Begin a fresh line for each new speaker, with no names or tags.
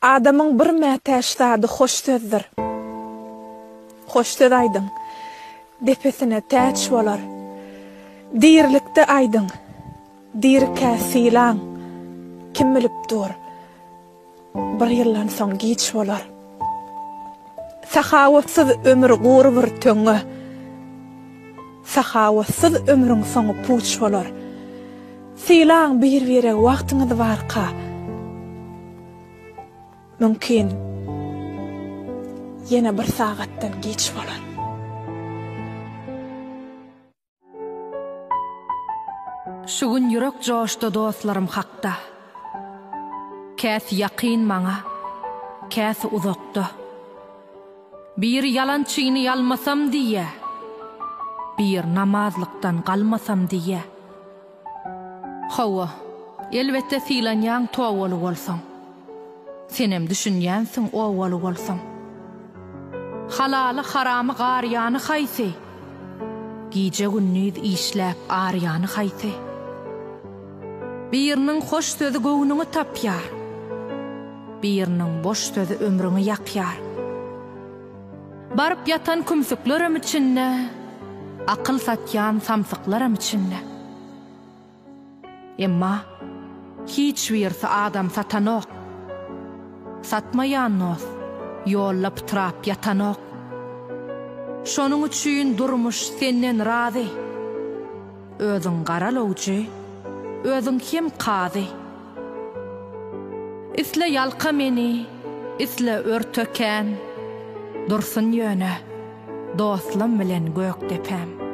Adamyň bir mätäç zady hoş sözdür. Hoş söz aýdyň, depesine täç bolar. Dirilikde aýdyň, dirikä sylaň, kim bilip dur, bir ýyldan soň giç bolar. Sahawatsyz ömür gury bir töňňe. Sahawatsyz ömrüň soňy puç bolar. Sylaň bir-biregi wagtyňyz barka. Mümkin, ýene bir sagatdan giç bolar.
Şu gün ýürek joşdy dostlarym hakda. Käsi ýakyn maňa, käsi uzakda. Biri ýalançyny ýalmasam diýýä, bir namazlykdan galmasam diýýä. Hawa, elbetde sylanýaň towaly bolsaň. Senem düşünýänsiň owaly bolsaň. Halaly haramy garýany haýsy? Gije-gündiz işläp arýany haýsy? Biriniň hoş sözi göwnüňi tapýar. Biriniň boş sözi ömrüňi ýakýar. Baryp ýatan kümsüklerem içinde, akyl satýan samsyklaram içinde. Emma hiç birisi adam satanok. Satmaýan dost, ýolda pytrap ýatanok. Şonuň üçin durmuş senden razy. Özüň garalawjy, özüň hem kazy. Isle ýalka meni, isle örte kän, Dursun ýöne, dostlam bilen Gökdepäm.